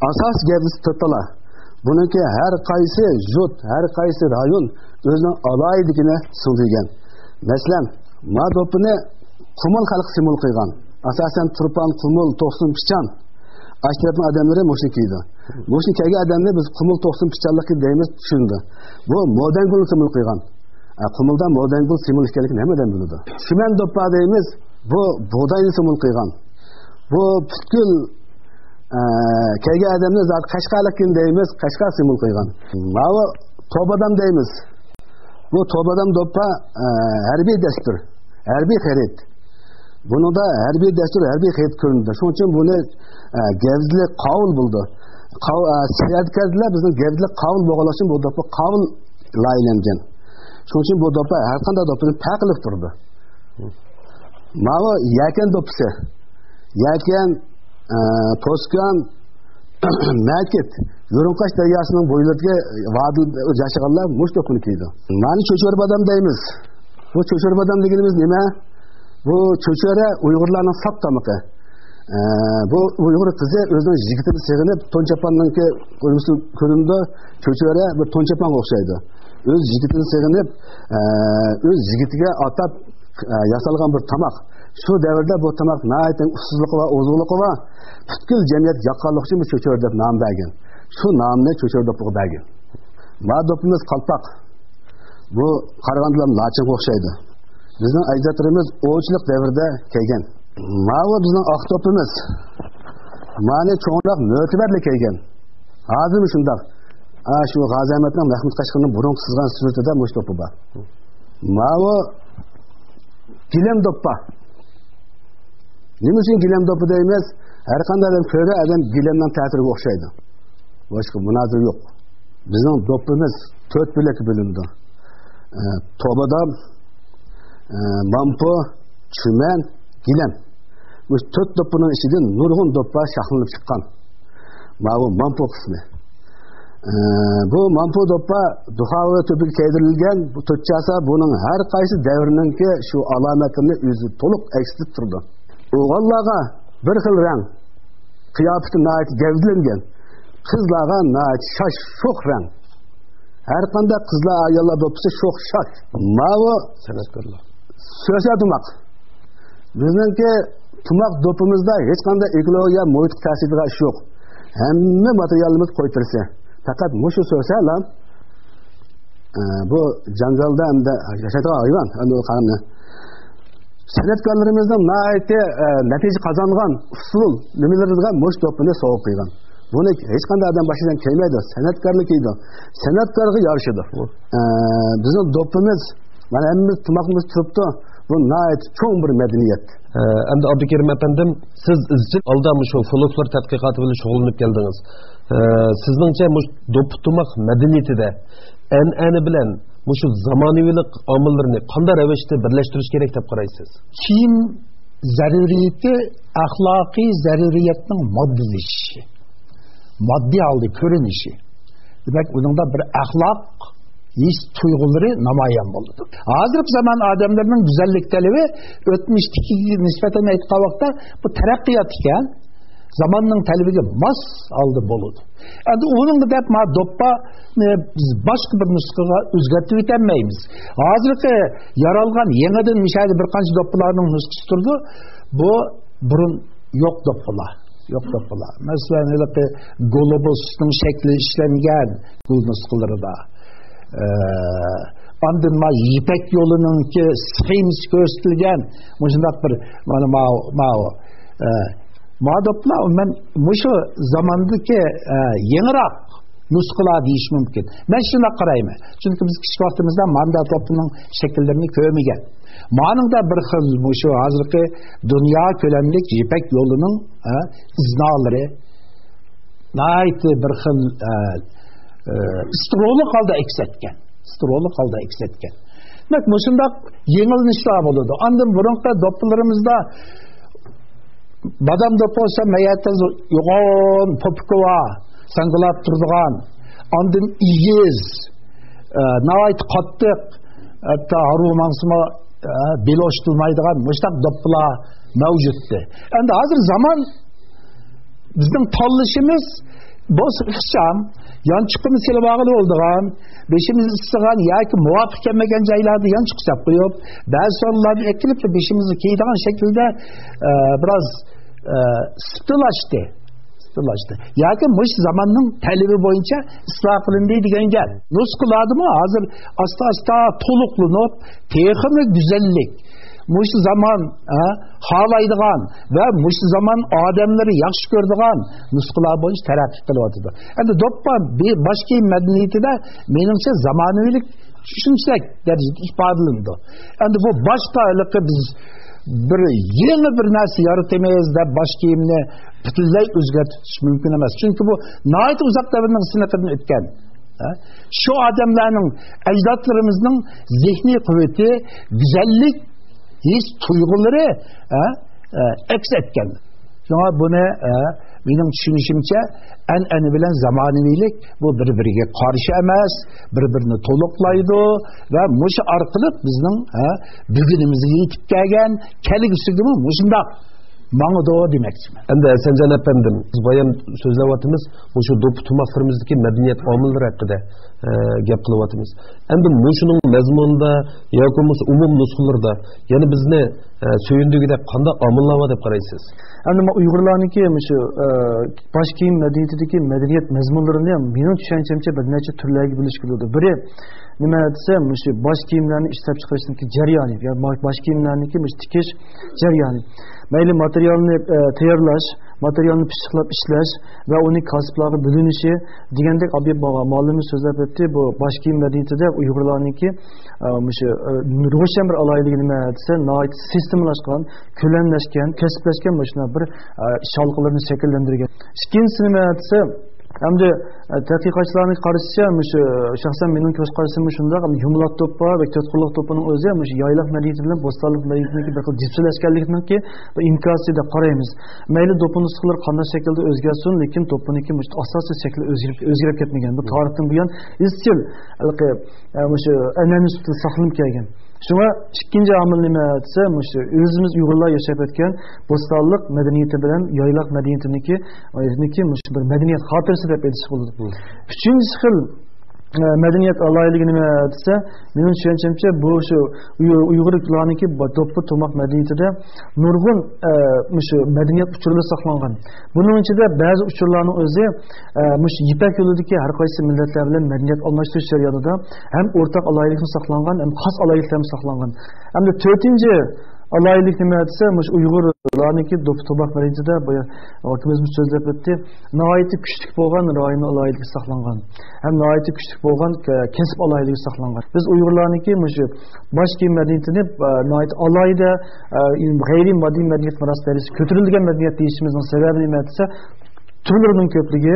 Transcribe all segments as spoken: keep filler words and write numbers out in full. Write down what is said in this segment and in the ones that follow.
ئاساسىي گەۋدىسى تۆت تالا. بۇنىڭكى ھەر قايسى يۇرت، ھەر قايسى رايون ئۆزىنىڭ ئالاھىدىلىكىنى سىڭدۈرگەن. مەسىلەن، ما دوپپىنى قۇمۇل خەلقى سىمۋول قىلغان. ئاساسەن، تۇرپان، قۇمۇل، توقسۇن، پىچان. ئاشۇ تەرەپنىڭ ئادەملىرى مۇشۇنى كىيىدۇ. مۇشۇنى كىيگەن ئادەمنى بىز قۇمۇل، توقسۇن، پىچانلىق دەيمىز، چۈشىنىدۇ. بۇ مودەنگۈلنى سىمۋول قىلغان. ئە، قۇمۇلدا مودەنگۈل سىمۋول ئىكەنلىكىنى ھەممە ئادەم بىلىدۇ. چۈمەن دوپپا دەيمىز، بۇ بۇغداينى سىمۋول قىلغان. بۇ پۈتكۈل، ئە، كىيگەن ئادەمنى زادى قەشقەرلىككىن دەيمىز، قەشقەر سىمۋول قىلغان. ماۋۇ توبادام دەيمىز. بۇ توبادام دوپپا، ئە، ھەربىي دەستۇر، ھەربىي خەرىت. بۇنىڭدا ھەربىي دەستۇر، ھەربىي خەرىت كۆرۈنىدۇ. شۇنىڭ ئۈچۈن بۇنى، ئە، گەۋدىلىك قاۋۇل بولىدۇ. قاۋ-، ئە، سەنئەتكارلار بىزنىڭ گەۋدىلىك قاۋۇل بولغانلىقى ئۈچۈن بۇ دوپپا قاۋۇل لايىھەلەنگەن. شۇنىڭ ئۈچۈن بۇ دوپپا ھەر قانداق دوپپىدىن پەرقلىق تۇرىدۇ. ماۋۇ يەكەن دوپپىسى. يەكەن، ئە، پوسكان، مەكىت، يۇرۇڭقاش دەرياسىنىڭ بويلىرىدىكى ۋادىدا ياشىغانلار مۇشۇ دوپپىنى كىيىدۇ. مانا چۆچۈرە بادام دەيمىز. بۇ چۆچۈرە بادام دېگىنىمىز نېمە؟ بۇ چۆچۈرە ئۇيغۇرلارنىڭ ساپ تامىقى. ئە، بۇ ئۇيغۇر قىزى ئۆزىنىڭ يىگىتىنى سېغىنىپ، تون چاپاننىڭكى ئۇيغۇرسى كۆرۈنىدۇ. چۆچۈرە بىر تون چاپانغا ئوخشايدۇ. ئۆز يىگىتىنى سېغىنىپ، ئە، ئۆز يىگىتىگە ئاتاپ، ئە، ياسالغان بىر تاماق. شۇ دەۋردە بۇ تاماق ناھايىتى ئۇسسۇزلۇقى بار، ئوزۇقلۇقى بار. پۈتكۈل جەمئىيەت ياققانلىقى ئۈچۈن بۇ چۆچۈرە دەپ نام بەرگەن. شۇ نامنى چۆچۈرە دوپپىغا بەرگەن. ما دوپپىمىز قالپاق. بۇ قارىغاندا لاچىنغا ئوخشايدۇ. بىزنىڭ ئەجدادلىرىمىز ئوۋچىلىق دەۋرىدە كىيگەن. ماۋۇ بىزنىڭ ئاق دوپپىمىز. مانى چوڭراق مۆتىۋەرلەر كىيگەن. ھازىرمۇ شۇنداق. ئا، شۇ غازى ئەمەتنىڭ مەخمۇت قەشقىرىنىڭ بۇرۇنقى سىزغان سۈرىتىدە مۇشۇ دوپپا بار. ماۋۇ گىلەم دوپپا. نېمە ئۈچۈن گىلەم دوپپا دەيمىز؟ ھەر قانداق ئادەم كۆرگەن ئادەم گىلەمنىڭ تەسىرىگە ئوخشايدۇ. باشقا مۇنازىرە يوق. بىزنىڭ دوپپىمىز تۆت بۆلەككە بۆلۈنىدۇ. ئە، توبادام، ئە، مامپۇ، چۈمەن، گىلەم. بۇ تۆت دوپپىنىڭ ئىچىدىن نۇرغۇن دوپپا شاخلىنىپ چىققان. ماۋۇ مامپۇ قىسمى. ئە، بۇ مامپۇ دوپپا دۇخاۋا تۆپىگە كىيدۈرۈلگەن. بۇ تۆت چاسا بۇنىڭ ھەر قايسى دەۋرنىڭكى شۇ ئالامەتلىرىنى ئۆزى تولۇق ئەكس ئېتىپ تۇرىدۇ. ئوغۇللارغا بىر خىل رەڭ، قىياپىتى ناھايىتى گەۋدىلەنگەن. قىزلارغا ناھايىتى شاش، شوخ رەڭ. ھەر قانداق قىزلار، ئاياللار دوپپىسى شوخ، شاش. ماۋۇ سەنئەتكارلار. سۆسە تۇماق. بىزنىڭكى تۇماق دوپپىمىزدا ھېچقانداق ئېكولوگىيە، مۇھىتقا تەسىر يېتىدىغان ئىش يوق. ھەممە ماتېرىيالىمىز قوي تېرىسى. پەقەت مۇشۇ سۆسەلا، ئە، بۇ جاڭگالدا ئەمدى ياشايدىغان ھايۋان، ئەمدى ئۇ قانۇنى. سەنئەتكارلىرىمىزنىڭ ناھايىتى، ئە، نەتىجە قازانغان ئۇسسۇل نېمىلىرىدىغان مۇشۇ دوپپىنى سوۋغا قىلغان. بۇنى ھېچقانداق ئادەم باشقىدىن كىيمەيدۇ. سەنئەتكارلا كىيىدۇ. سەنئەتكارغا يارىشىدۇ. ئە، بىزنىڭ دوپپىمىز، مانا ھەممىمىز تۇماقىمىز تۇرۇپتۇ. بۇ ناھايىتى چوڭ بىر مەدەنىيەت. ئە، ئەمدى ئابدۇكېرىم ئەپەندىم، سىز ئىزچىل ھالدا مۇشۇ فولكلور تەتقىقاتى بىلەن شۇغۇللىنىپ كەلدىڭىز. ئە، سىزنىڭچە مۇشۇ دوپپا تۇماق مەدەنىيىتىدە ئەنئەنە بىلەن مۇشۇ زامانىۋىلىق ئامىللىرىنى قانداق رەۋىشتە بىرلەشتۈرۈش كېرەك دەپ قارايسىز؟ كىيىم زەرۇرىيىتى ئەخلاقىي زەرۇرىيەتنىڭ ماددىلىشىشى، ماددىي ھالدا كۆرۈنۈشى. دېمەك، ئۇنىڭدا بىر ئەخلاق ھېس تۇيغۇلىرى نامايان بولىدۇ. ھازىرقى زامان ئادەملىرىنىڭ گۈزەللىك تەلىپى ئۆتمۈشتىكىگە نىسبەتەن ئېيتقان ۋاقىتتا بۇ تەرەققىيات ئىكەن، زاماننىڭ تەلىپىگە ماس ھالدا بولىدۇ. ئەمدى ئۇنىڭغا دەپ ما دوپپانى بىز باشقا بىر نۇسخىغا ئۆزگەرتىۋېتەلمەيمىز. ھازىرقى يارالغان يېڭىدىن مۇشۇ يەردە بىر قانچە دوپپىلارنىڭ نۇسخىسى تۇرىدۇ. بۇ بۇرۇن يوق دوپپىلار. يوق دوپپىلار. مەسىلەن، ھېلىقى گلوبۇسنىڭ شەكلى ئىشلەنگەن گۈل نۇسخىلىرىدا. ئە، ئاندىن ما يىپەك يولىنىڭكى سخېمىسى كۆرسىتىلگەن مۇشۇنداق بىر، مانا ماۋۇ، ماۋۇ. ئە، ما دوپپىلار ئومۇمەن مۇشۇ زاماندىكى، ئە، يېڭىراق نۇسخىلار دېيىش مۇمكىن. مەن شۇنداق قارايمەن. چۈنكى بىز كىچىك ۋاقتىمىزدا ماندا دوپپىنىڭ شەكىللىرىنى كۆرمىگەن. مانىڭدا بىر خىل مۇشۇ ھازىرقى دۇنيا كۆلەملىك يىپەك يولىنىڭ، ھە، ئىزنالىرى ناھايىتى بىر خىل، ھە، ھە، ئىستېرېئولۇق ھالدا ئەكس ئەتكەن. ئىستېرېئولۇق ھالدا ئەكس ئەتكەن. دېمەك، مۇشۇنداق يېڭىلىنىشلار بولىدۇ. ئاندىن بۇرۇنقى دوپپىلىرىمىزدا بادام دوپپا بولسا، مەيەتتە يوغان پوپۇكى بار، ساڭگىلاپ تۇرىدىغان، ئاندىن ئېگىز، ئە، ناھايىتى قاتتىق، ھەتتا ھارۋا ماڭسىمۇ، ئە، بېلى ئوشتۇلمايدىغان مۇشۇنداق دوپپىلار مەۋجۇتتى. ئەمدى ھازىر زامان بىزنىڭ تاللىشىمىز بولسا ئىخچام، يانچۇقىمىز سېلىپ ئالغىلى بولىدىغان، بېشىمىز ئىسسىغان ياكى مۇۋاپىق كەلمىگەن جايلاردا يانچۇق سېلىپ قويۇپ، بەزى سورۇنلاردىن ئەكېلىپ بېشىمىزغا كىيىدىغان شەكىلدە، ئە، بىراز، ئە، سىپتىلاشتى. سىپتىلاشتى. ياكى مۇشۇ زاماننىڭ تەلىپى بويىچە ئىسلاھ قىلىندى دېگەن گەپ. نۇسخىلاردىمۇ ھازىر ئاستا-ئاستا تولۇقلىنىپ، تېخىمۇ گۈزەللىك، مۇشۇ زامان، ھە، خالايدىغان ۋە مۇشۇ زامان ئادەملىرى ياخشى كۆرىدىغان نۇسخىلار بويىچە تەرەققىي قىلىۋاتىدۇ. ئەمدى دوپپا بې-، باش كىيىم مەدەنىيىتىدە، مېنىڭچە، زامانىۋىلىك شۇنچىلىك دەرىجىدە ئىپادىلىنىدۇ. ئەمدى بۇ باشتا ھېلىقى بىز بىر يېڭى بىر نەرسە يارىتىمىز دەپ باش كىيىمنى پۈتۈنلەي ئۆزگەرتىش مۇمكىن ئەمەس. چۈنكى بۇ ناھايىتى ئۇزاق دەۋرنىڭ سىنىقىدىن ئۆتكەن. ھە؟ شۇ ئادەملەرنىڭ، ئەجدادلىرىمىزنىڭ زېھنىي قۇۋۋىتى، گۈزەللىك ھېس تۇيغۇلىرى، ھە؟ ئە، ئەكس ئەتكەن. شۇڭا بۇنى، ئە، مېنىڭ چۈشىنىشىمچە، ئەنئەنە بىلەن زامانىۋىلىك بۇ بىر-بىرىگە قارشى ئەمەس، بىر-بىرىنى تولۇقلايدۇ ۋە مۇشۇ ئارقىلىق بىزنىڭ، ئە، بۈگۈنىمىزگە يېتىپ كەلگەن، كەلگۈسىگىمۇ مۇشۇنداق ماڭىدۇ دېمەكچىمەن. ئەمدى ھەسەنجان ئەپەندىم، بىز بايام سۆزلەۋاتىمىز، مۇشۇ دوپپا تۇماقلىرىمىزدىكى مەدەنىيەت ئامىللىرى ھەققىدە، ئە، گەپ قىلىۋاتىمىز. ئەمدى مۇشۇنىڭ مەزمۇنىدا ياكى بولمىسا ئومۇم نۇسخىلىرىدا يەنە بىزنى، ئە، سۆيۈندۈرگۈدەك قانداق ئامىللار بار دەپ قارايسىز؟ ئەمدى ما ئۇيغۇرلارنىڭكى مۇشۇ، ئە، باش كىيىم مەدەنىيىتىدىكى مەدەنىيەت مەزمۇنلىرىنى مېنىڭ چۈشەنچەمچە بىر نەچچە تۈرلەرگە بۆلۈشكە بولىدۇ. بىرى، نېمە دېسە، مۇشۇ باش كىيىملەرنى ئىشلەپچىقىرىشنىڭكى جەريانى، يا ما-، باش كىيىملەرنىڭكى مۇشۇ تىكىش جەريانى. مەيلى ماتېرىيالنى، ئە، تەييارلاش، ماتېرىيالنى پىششىقلاپ ئىشلەش ۋە ئۇنى كاسىپلارغا بۆلۈنۈشى دېگەندەك، ئابىي با-، مۇئەللىمىمىز سۆزلەپ ئۆتتى، بۇ باش كىيىم مەدەنىيىتىدە ئۇيغۇرلارنىڭكى، ئە، مۇشۇ، ئە، روشەن بىر ئالاھىدىلىكى نېمە دېسە، ناھايىتى سىستېمىلاشقان، كۆلەملەشكەن، كەسىپلەشكەن مۇشۇنداق بىر، ئە، ئىش ھالقىلىرىنى شەكىللەندۈرگەن. ئىككىنچىسى نېمە دېسە، ئەمدى، ئە، تەتقىقاتچىلارنىڭ قارىشىچە، مۇشۇ، شەخسەن مېنىڭ كۆز قارىشىم شۇنداق، ئەمدى يۇمىلاق دوپپا ۋە تۆت قوللۇق دوپپىنىڭ ئۆزى مۇشۇ يايلاق مەدەنىيىتى بىلەن بوستانلىق مەدەنىيىتىنىڭكى بىر خىل جىپسىلەشكەنلىكىنىڭكى بىر ئىنكاسى دەپ قارايمىز. مەيلى دوپپا نۇسخىلىرى قانداق شەكىلدە ئۆزگەرسۇن، لېكىن دوپپىنىڭكى مۇشۇ ئاساسىي شەكلى ئۆزگىرىپ، ئۆزگىرىپ كەتمىگەن. بۇ تارىختىن بۇيان ئىزچىل ھېلىقى، ئە، مۇشۇ ئەنئەنە سۈپىتىدە ساقلىنىپ كەلگەن. شۇڭا ئىككىنچى ئامىل نېمە دېسە، مۇشۇ ئۆزىمىز ئۇيغۇرلار ياشاپ ئۆتكەن بوستانلىق مەدەنىيىتى بىلەن يايلاق مەدەنىيىتىنىڭكى، ئە، مۇشۇ بىر مەدەنىيەت خاتىرىسى دەپ ئېيتىشقا بولىدۇ. مم. ئۈچىنچى خىل، ئە، مەدەنىيەت ئالاھىدىلىكى نېمە دېسە، مېنىڭ چۈشەنچەمچە، بۇ شۇ ئۇي-، ئۇيغۇرلارنىڭكى با-، دوپپا تۇماق مەدەنىيىتىدە نۇرغۇن، ئە، مۇشۇ مەدەنىيەت ئۇچۇرلىرى ساقلانغان. بۇنىڭ ئىچىدە بەزى ئۇچۇرلارنىڭ ئۆزى، ئە، مۇشۇ يىپەك يولىدىكى ھەر قايسى مىللەتلەر بىلەن مەدەنىيەت ئالماشتۇرۇش جەريانىدا ھەم ئورتاق ئالاھىدىلىكمۇ ساقلانغان، ھەم خاس ئالاھىدىلىكلەرمۇ ساقلانغان. ئەمدى تۆتىنچى ئالاھىدىلىك نېمە دېسە، مۇشۇ ئۇيغۇرلارنىڭكى دوپپا تۇماق مەدەنىيىتىدە بايا ھاكىمىمىزمۇ سۆزلەپ ئۆتتى، ناھايىتى كۈچلۈك بولغان رايون ئالاھىدىلىكى ساقلانغان ھەم ناھايىتى كۈچلۈك بولغان كە-، كەسىپ ئالاھىدىلىكى ساقلانغان. بىز ئۇيغۇرلارنىڭكى مۇشۇ باش كىيىم مەدەنىيىتىنى، ئە، ناھايىتى ئالاھىدە، ئە، غەيرىي ماددىي مەدەنىيەت مۇراسىمى دەرىجىسى كۆتۈرۈلگەن مەدەنىيەت دېيىشىمىزنىڭ سەۋەبى نېمە دېسە، تۈرلىرىنىڭ كۆپلۈكى،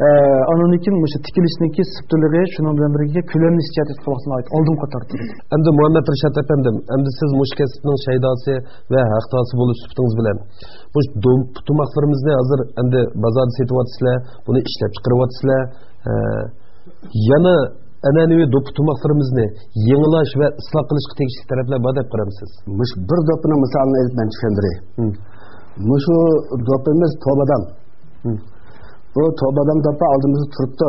ئە، ئاندىن كېيىن مۇشۇ تىكىلىشنىڭكى سىپتىلىقى، شۇنىڭ بىلەن بىرگە كۆلەملىنىش جەھەتتىن قاراۋاتقاندا ئالدىنقى قاتاردا تۇرىدۇ. ئەمدى مۇھەممەد رىشات ئەپەندىم، ئەمدى سىز مۇشۇ كەسىپنىڭ شەيداسى ۋە ھەقداسى بولۇش سۈپىتىڭىز بىلەن، مۇشۇ دوپپا تۇماقلىرىمىزنى ھازىر ئەمدى بازاردا سېتىۋاتىسىلەر، بۇنى ئىشلەپ چىقىرىۋاتىسىلەر. ئە، يەنە ئەنئەنىۋى دوپپا تۇماقلىرىمىزنى يېڭىلاش ۋە ئىسلاھ قىلىشقا تېگىشلىك تەرەپلەر بار دەپ قارامسىز؟ مۇشۇ بىر دوپپىنىڭ مىسالىنى ئېلىپ مەن چۈشەندۈرەي. مم. مۇشۇ دوپپىمىز توبادام. مم. بۇ توبادام دوپپا ئالدىمىزدا تۇرۇپتۇ.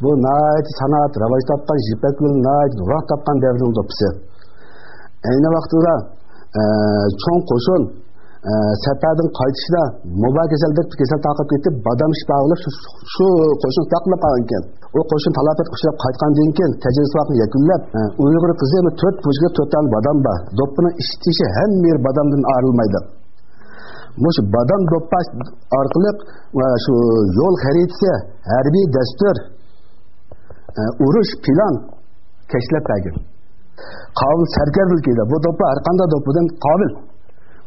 بۇ ناھايىتى سانائەت راۋاج تاپقان، يىپەك يولى ناھايىتى روناق تاپقان دەۋرنىڭ دوپپىسى. ئەينى ۋاقتىدا، ئە، چوڭ قوشۇن، ئە، سەپەردىن قايتىشتا ۋابا كېسەلدەك بىر كېسەل تارقاپ كېتىپ، بادام شىپا بولۇپ شۇ، شۇ قوشۇن ساقلىنىپ قالغان ئىكەن. ئۇ قوشۇن تالاپەتكە ئۇچراپ قايتقاندىن كېيىن تەجرىبە ساۋاقنى يەكۈنلەپ، ئە، ئۇيغۇر قىزى تۆت پوجىكىدا تۆت دانە بادام بار. دوپپىنىڭ ئىچى تېشى ھەممە يېرى بادامدىن ئايرىلمايدۇ. مۇشۇ بادام دوپپا ئارقىلىق، ئە، شۇ يول خەرىتىسى، ھەربىي دەستۇر، ئە، ئۇرۇش پىلان كەشلەپ بەرگەن. قاۋىل سەركەردىلىكىدە بۇ دوپپا ھەر قانداق دوپپىدىن قاۋىل.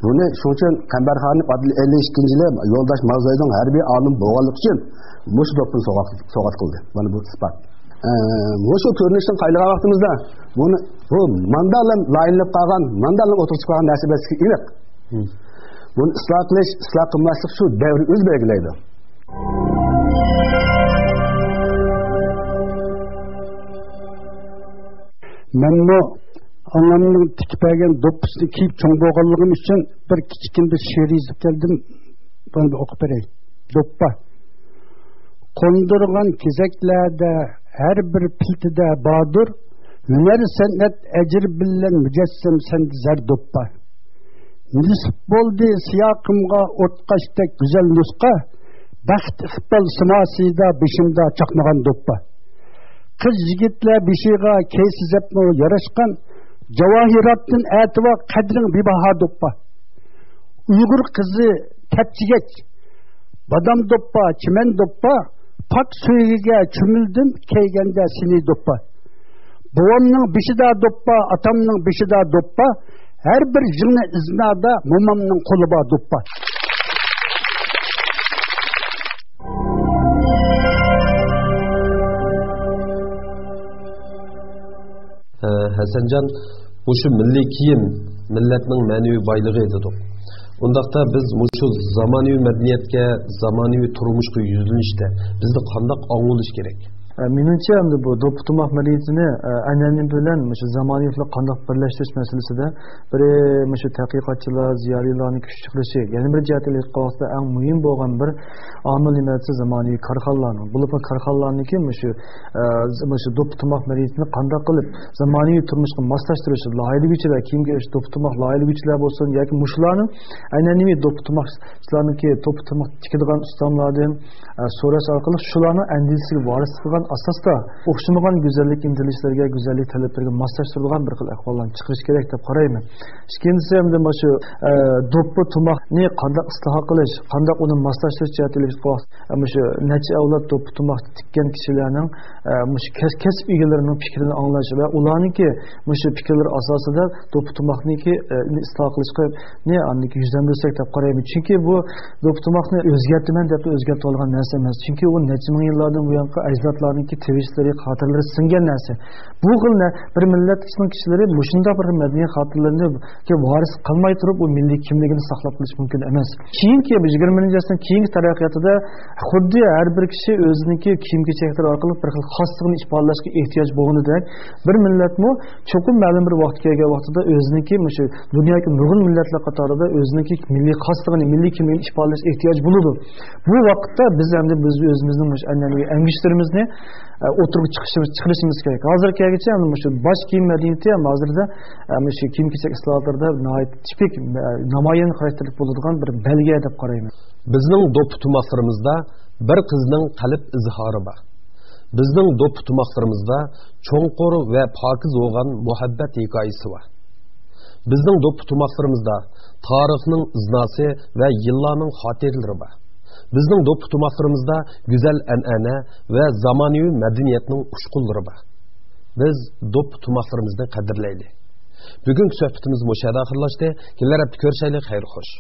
بۇنى شۇنىڭ ئۈچۈن قەمبەرخانىم ئاتىلىق ئەللىك ئىككىنچى يىلى يولداش ماۋزۇيدىن ھەربىي ئالىم بولغانلىقى ئۈچۈن مۇشۇ دوپپىنى سوۋغات، سوۋغات قىلدى. مانا بۇ ئىسپات. ئە، مۇشۇ كۆرۈنۈشتىن قايلىغان ۋاقتىمىزدا بۇنى، بۇ ماندالىن لايىنلىنىپ قالغان، ماندالىن ئوتتۇرىغا چىقىپ قالغان نەرسە ئەمەسلىكى ئېنىق. مم. بۇنى ئىسلاھ قىلىش، ئىسلاھ قىلماسلىق شۇ دەۋر ئۆزى بەلگىلەيدۇ. مەنمۇ ئانامنىڭ تىكىپ بەرگەن دوپپىسىنى كىيىپ چوڭ بولغانلىقىم ئۈچۈن بىر كىچىككىنە بىر شېئىر يېزىپ كەلدىم. بۇنى بىر ئوقۇپ بېرەي. دوپپا. قوندۇرغان كېزەكلەردە ھەر بىر پىلتىدە باردۇر، ھۈنەر-سەنئەت ئەجرى بىلەن مۇجەسسەم سەندە زەر دوپپا. نېسىپ بولدى سىياقىمغا ئوتقاشتەك گۈزەل نۇسخا، بەخت ئىقبال سىماسىدا بېشىمدا چاقنىغان دوپپا. قىز-يىگىتلەر بېشىغا كەيسى زەپمۇ ياراشقان، جاۋاھىراتتىن ئەتىۋا قەدرىڭ بىباھا دوپپا. ئۇيغۇر قىزى تەپچىگەچ، بادام دوپپا، چىمەن دوپپا، پاك سۆيگۈگە چۆمۈلدۈم، كەيگەندە سېنى دوپپا. بوۋامنىڭ بېشىدا دوپپا، ئاتامنىڭ بېشىدا دوپپا، ھەر بىر يىڭنە ئىزنادا مومامنىڭ قولىدا دوپپا. ھە، ھەسەنجان، مۇشۇ مىللىي كىيىم مىللەتنىڭ مەنىۋى بايلىقى دېدۇق. ئۇنداقتا بىز مۇشۇ زامانىۋى مەدەنىيەتكە، زامانىۋى تۇرمۇشقا يۈزلىنىشتە بىزدە قانداق ئاڭ بولۇش كېرەك؟ ئە، مېنىڭچە، ئەمدى بۇ دوپپا تۇماق مەدەنىيىتىنى، ئە، ئەنئەنە بىلەن مۇشۇ زامانىۋىلىقنى قانداق بىرلەشتۈرۈش مەسىلىسىدە بىرى مۇشۇ تەتقىقاتچىلار، زىيالىيلارنىڭ كۈچ چىقىرىشى، يەنە بىر جەھەتتىن ئېيتقان ۋاقىتتا ئەڭ مۇھىم بولغان بىر ئامىل نېمە دېسە زامانىۋى كارخانىلارنىڭ، بولۇپمۇ كارخانىلارنىڭكى مۇشۇ، ئە، مۇشۇ دوپپا تۇماق مەدەنىيىتىنى قانداق قىلىپ زامانىۋى تۇرمۇشقا ماسلاشتۇرۇش، لايىھەلىگۈچىلەر، كىيىم كىيىش، دوپپا تۇماق لايىھەلىگۈچىلەر بولسۇن ياكى مۇشۇلارنىڭ ئەنئەنىۋى دوپپا تۇماق ئىشلارنىڭكى توپا تۇماق تىكىدىغان ئۇستاملاردىن، ئە، سوراش ئارقىلىق شۇلارنىڭ ئەندىزىسىگە ۋارىسلىق قىلغان ئاساستا ئوخشىمىغان گۈزەللىك ئىنتىلىشلىرىگە، گۈزەللىك تەلەپلىرىگە ماسلاشتۇرىدىغان بىر خىل ئەھۋاللارنى چىقىرىش كېرەك دەپ قارايمەن. ئىككىنچىسى، ئەمدى مانا شۇ، ئە، دوپپا تۇماقنى قانداق ئىسلاھ قىلىش، قانداق ئۇنى ماسلاشتۇرۇش جەھەتتىن ئېلىپ چىقىش، ئە، مۇشۇ نەچچە ئەۋلاد دوپپا تۇماق تىككەن كىشىلەرنىڭ، ئە، مۇشۇ كەس-، كەسىپ ئىگىلىرىنىڭ پىكرىنى ئاڭلاش ۋە ئۇلارنىڭكى مۇشۇ پىكىرلىرى ئاساسىدا دوپپا تۇماقنىڭكى، ئە، ئىسلاھ قىلىشقا نى ئاندىن كېيىن يۈزلەندۈرسەك دەپ قارايمەن. چۈنكى بۇ دوپپا تۇماقنى ئۆزگەرتىمەن دەپ ئۆزگەرتىۋالغان نەرسە ئەمەس. چۈنكى ئۇ نەچچە مىڭ يىللاردىن بۇيانقى ئەجدادلارنىڭكى تىۋىشلىرى، خاتىرىلىرى سىڭگەن نەرسە. بۇ خىل نە-، بىر مىللەتنىڭ كىشىلىرى مۇشۇنداق بىر مەدەنىيەت خاتىرىلىرىگە ۋارىس قالماي تۇرۇپ، ئۇ مىللىي كىملىكىنى ساقلاپ قېلىش مۇمكىن ئەمەس. كېيىنكى يىگىرمىنچى ئەسىرنىڭ كېيىنكى تەرەققىياتىدا خۇددى ھەر بىر كىشى ئۆزىنىڭكى كىيىم-كېچەكلىرى ئارقىلىق بىر خىل خاسلىقىنى ئىپادىلەشكە ئېھتىياج بولغىنىدەك، بىر مىللەتمۇ چوقۇم مەلۇم بىر ۋاقىت كەلگەن ۋاقتىدا ئۆزىنىڭكى مۇشۇ دۇنيادىكى نۇرغۇن مىللەتلەر قاتارىدا ئۆزىنىڭكى مىللىي خاسلىقىنى، مىللىي كىملىكىنى ئىپادىلەش ئېھتىياجى بولىدۇ. بۇ ۋاقىتتا بىز ئەمدى بىز ئۆزىمىزنىڭ مۇشۇ ئەنئەنىۋى ئەڭگۈشتىرىمىزنى، ئە، ئوتتۇرىغا چىقىشىمىز، چىقىرىشىمىز كېرەك. ھازىر كەلگۈچە ئەمدى مۇشۇ باش كىيىم مەدەنىيىتى ھەم ھازىردا، ئە، مۇشۇ كىيىم-كېچەك ئىسلاھاتلىرىدا ناھايىتى تىپىك، ئە، نامايان خاراكتېرلىك بولىدىغان بىر بەلگە دەپ قارايمەن. بىزنىڭ دوپپا تۇماقلىرىمىزدا بىر قىزنىڭ قەلب ئىزھارى بار. بىزنىڭ دوپپا تۇماقلىرىمىزدا چوڭقۇر ۋە پاكىز بولغان مۇھەببەت ھېكايىسى بار. بىزنىڭ دوپپا تۇماقلىرىمىزدا تارىخنىڭ ئىزناسى ۋە يىللارنىڭ خاتىرىلىرى بار. بىزنىڭ دوپپا تۇماقلىرىمىزدا گۈزەل ئەنئەنە ۋە زامانىۋى مەدەنىيەتنىڭ ئۇچقۇنلىرى بار. بىز دوپپا تۇماقلىرىمىزنى قەدىرلەيلى. بۈگۈنكى سۆھبىتىمىز مۇشۇ يەردە ئاخىرلاشتى. كېلەر ھەپتە كۆرۈشەيلى. خەير خوش.